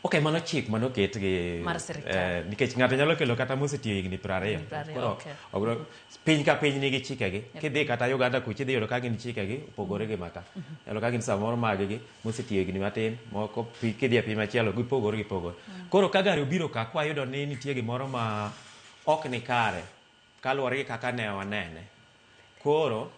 Ok, mano chik mano ket gi Mar sirkal. Nikech ng'ato nyalo kelo kata mosetiyo higni 20. Higni 20, Koro, okay. Piny ka piny nigi chikegi. Kidhi kata Uganda kucha idhi yudo ka gin chikegi opogore gi maka. Yudo ka gin samoro mag gi mosetiyo higni matin, moko kidhi e piny machielo gipogore gipogore. Koro ka gari obiro ka kwayudo ni nitie gimoro ma ok ni kare kaluwore gi kaka ne wanene. Koro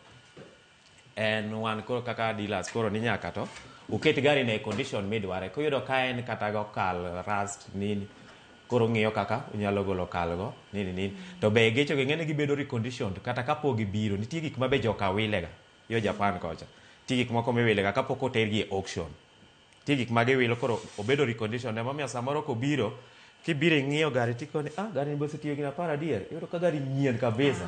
en wan koro kaka dealers koro ni nyaka to uket gari ne e condition midware. Kuyudo ka en kata gokal rust nini, koro ng'iyo kaka unyalo golo kal go nini nini. To be gecho gi ng'ene gibedo reconditioned kata kapok gibiro. Nitie gik ma be joka wilega yo Japan kocha. Nitie gik moko miwilega kapok otergi e auction. Nitie gik ma giwilo koro obedo reconditioned. Emomiyo samoro kobiro, kibiro ing'iyo gari tikoni, ah, gari ni be osetiyo higni 10 adier. Iyudo ka gari nyien kabisa.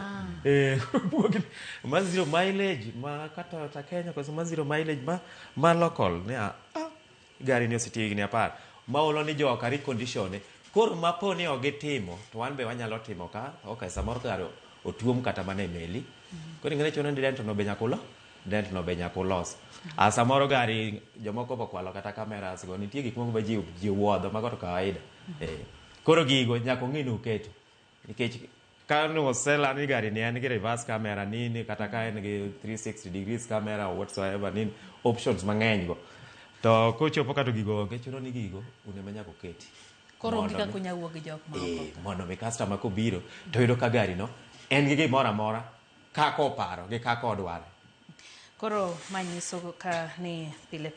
Ma zero mileage, ma ka Toyota Kenya koso ma zero mileage ma local. Ni ah, gari ni osetiyo higni 10. Ma olo ni joka recondition. Koro mapo ni ok gitimo, to wan be wanyalo timo ka, okay, samoro gari otuom kata mana e meli. Koro ing'e ni chuno ni dent no be nyaka ulo, dent no be nyaka ulos. Ah, samoro gari jomoko be okwalo kata cameras go, nitie gik moko ma ji wuodho, mago to kawaida. Koro gigo nyaka ung'i ni uketo. Nikech ka nosela ni gari ni en gi reverse camera nini, kata ka en gi 360 degrees camera or whatsoever nini, options mang'eny go. To kochopo ka to gigo onge, chuno ni gigo un ema nyaka uketi. Koro onge Mondo kaka unya wuo gi jok moko. Mondo mi customer kobiro to yudo ka gari no en gi gimoro amora kaka oparo gi kaka odwaro. Koro ma nyiso ka ni pile